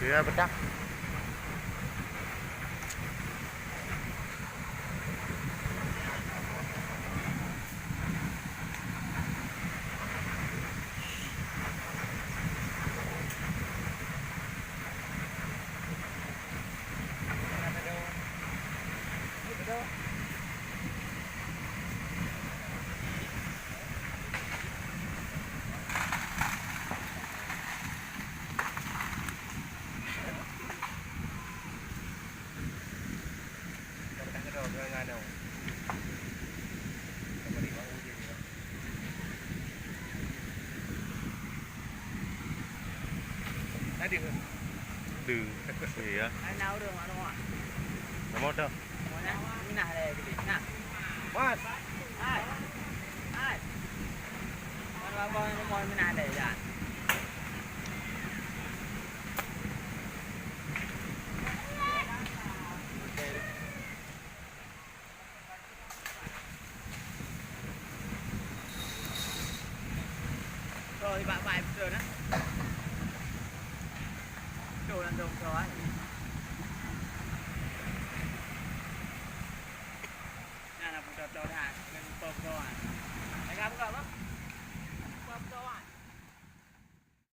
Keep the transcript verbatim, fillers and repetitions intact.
Ya, bedak. Deuh. Iya. Nama tu? Mas. Mas. Mas. Mana abang ni mau minah deh, ya? Soe bak-bak beutôi na. Beutôi na dong soe ai. Na, na beutôi-beutôi that. Ngon po-po ai. Tengah buka, Bang.